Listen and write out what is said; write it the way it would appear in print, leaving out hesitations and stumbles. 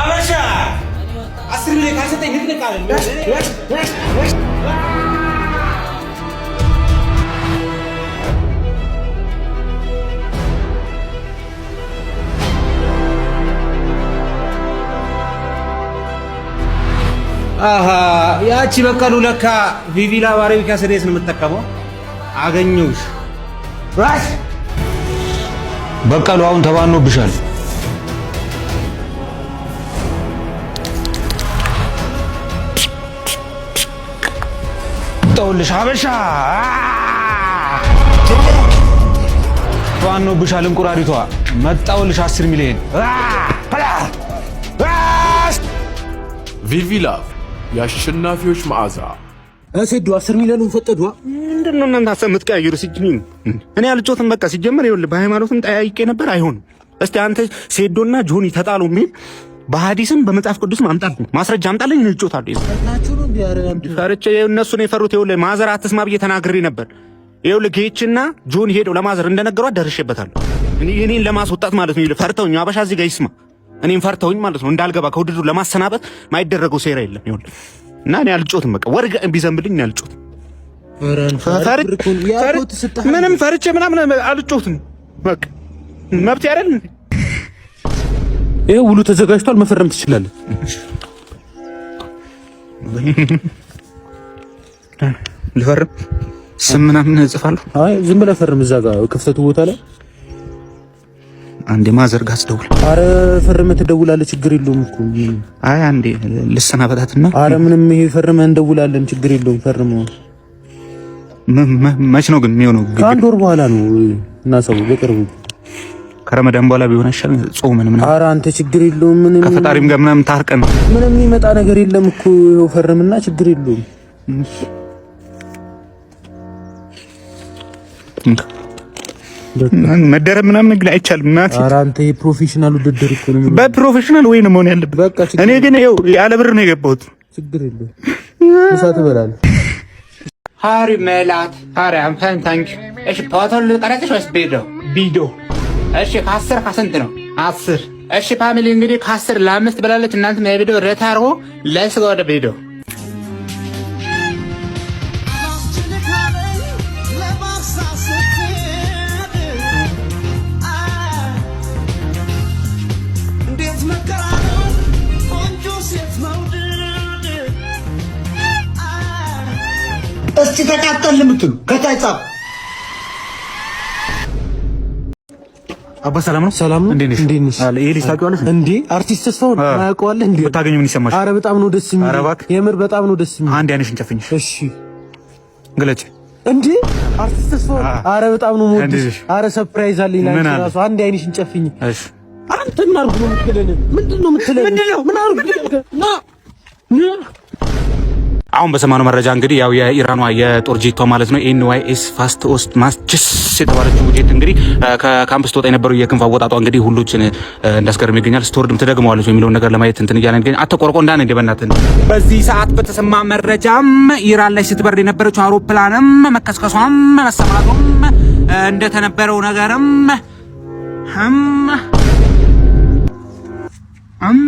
አበሻ 10 ሚሊዮን ካልሰጠኝ ንቅንቅ አለ። አሃ፣ ያቺ በቀሉ ለካ ቪቪላ አረቢካ ስሬስ ነው የምጠቀመው። አገኘሁሽ ራስ በቀሉ አሁን ተባኖብሻል። ጠውልሽ ሀበሻ ተባኖብሻል። እንቁራሪቷ መጣውልሽ 10 ሚሊዮን። ቪቪ ላቭ፣ የአሸናፊዎች መዓዛ። ሴዱ፣ 10 ሚሊዮኑን ፈቀዱ። ምንድን ነው እናንተ ሀሳብ የምትቀያይሩ? እኔ አልጮትም። በቃ ሲጀመር ይኸውልህ በሃይማኖትም ጠያይቄ ነበር፣ አይሆንም። እስቲ አንተ ሴዶና ጆኒ ተጣሉ የሚል በሐዲስም በመጽሐፍ ቅዱስም አምጣልኝ፣ ማስረጃ አምጣልኝ፣ እጮታለሁ። ፈርቼ እነሱ ነው የፈሩት። ይኸውልህ ማዘር አትስማ ብዬ ተናግሬ ነበር። ይኸውልህ ጌችና ጆኒ ሄደው ለማዘር እንደነገሯት ደርሼበታለሁ። እኔን ለማስወጣት ማለት ነው። ፈርተውኝ፣ አበሻ እዚህ ጋር ይስማ፣ እኔን ፈርተውኝ ማለት ነው። እንዳልገባ ከውድድሩ ለማሰናበት ማይደረገው ሴራ የለም። ይኸውልህ እና እኔ አልጮትም። በቃ ወርቅ ቢዘንብልኝ እኔ አልጮትም። ምንም ፈርቼ ምናምን አልጮትም። በቃ መብት አይደል? ይሄ ውሉ ተዘጋጅቷል፣ መፈረም ትችላለህ። ልፈርም? ስም ምናምን እጽፋለሁ። አይ፣ ዝም ብለህ ፈርም፣ እዛ ጋር ክፍተቱ ቦታ ላይ። አንዴ ማዘር ጋር ስደውል። አረ ፈርመህ ትደውላለህ፣ ችግር የለውም እኮ። አይ፣ አንዴ ልሰናበታትና። አረ ምንም፣ ይሄ ፈርመህ እንደውላለን፣ ችግር የለውም፣ ፈርመው። መች ነው ግን የሚሆነው? ከአንድ ወር በኋላ ነው እና ሰው በቅርቡ። ከረመዳን በኋላ ቢሆን አይሻልም? ጾምን ምናምን። አረ አንተ ችግር የለውም ምንም። ከፈጣሪም ጋር ምናምን ታርቀን። ምንም የሚመጣ ነገር የለም እኮ፣ ይኸው ፈርምና ችግር የለውም። መደረብ ምናምን ግን አይቻልም። እናቴ። ኧረ አንተ የ professional ውድድር እኮ ነው። በ professional ወይ ነው መሆን ያለበት። በቃ ችግር እኔ ግን ይኸው ያለ ብር ነው የገባሁት። ችግር የለውም። ምሳ ትበላለህ። How are you ሜላት? Hi, I'm fine, thank you። እሺ፣ ፎቶ ልቀረጽሽ ወይስ ቪዲዮ? ቪዲዮ። እሺ፣ ከ10 ከስንት ነው? 10። እሺ family፣ እንግዲህ ከ10 ለ5 ብላለች። እናንተም የቪዲዮ rate አድርጎ። Let's go ወደ ቪዲዮ። እንዴት መከራ ነው ቆንጆ ሴት መውደድ። እስቲ ተቃጠል የምትሉ ከታች ጻፍ። አባ ሰላም ነው? ሰላም ነው። እንዴት ነሽ? እንዴት ነሽ? አለ ይሄ ልጅ ታውቂዋለሽ? እንዴ፣ አርቲስት ተስፋውን ማያውቀዋለህ እንዴ? ብታገኙ ምን ይሰማሽ? አረ በጣም ነው ደስ የሚል። ኧረ እባክህ። የምር በጣም ነው ደስ የሚል። አንድ ዓይንሽን ጨፍኝ። እሺ። ግለጭ። እንዴ፣ አርቲስት ተስፋውን! አረ በጣም ነው እንዴት የምወድሽ። ነሽ? አረ surprise አለኝ ምን ላንቺ አለ? ራሱ። አንድ ዓይንሽን ጨፍኝ። እሺ። አንተ ምን አድርጉ ነው የምትለን? ምንድን ነው የምትለን? ምንድን ነው? ምን አድርጉ? ና ና። አሁን በሰማነው መረጃ እንግዲህ ያው የኢራኗ የጦር ጄቷ ማለት ነው NYS ፋስት ኦስት ማስችስ የተባለችው ጄት እንግዲህ ከካምፕ ስትወጣ የነበረው የክንፍ አወጣጧ እንግዲህ ሁሎችን እንዳስገርም ይገኛል። ስትወርድም ትደግመዋለች የሚለውን ነገር ለማየት እንትን እያለ ይገኛል። አተቆርቆ እንዳን እንደ በእናትህ። በዚህ ሰዓት በተሰማ መረጃም ኢራን ላይ ስትበር የነበረችው አውሮፕላንም መከስከሷም መሰማቱም እንደተነበረው ነገርም እም እም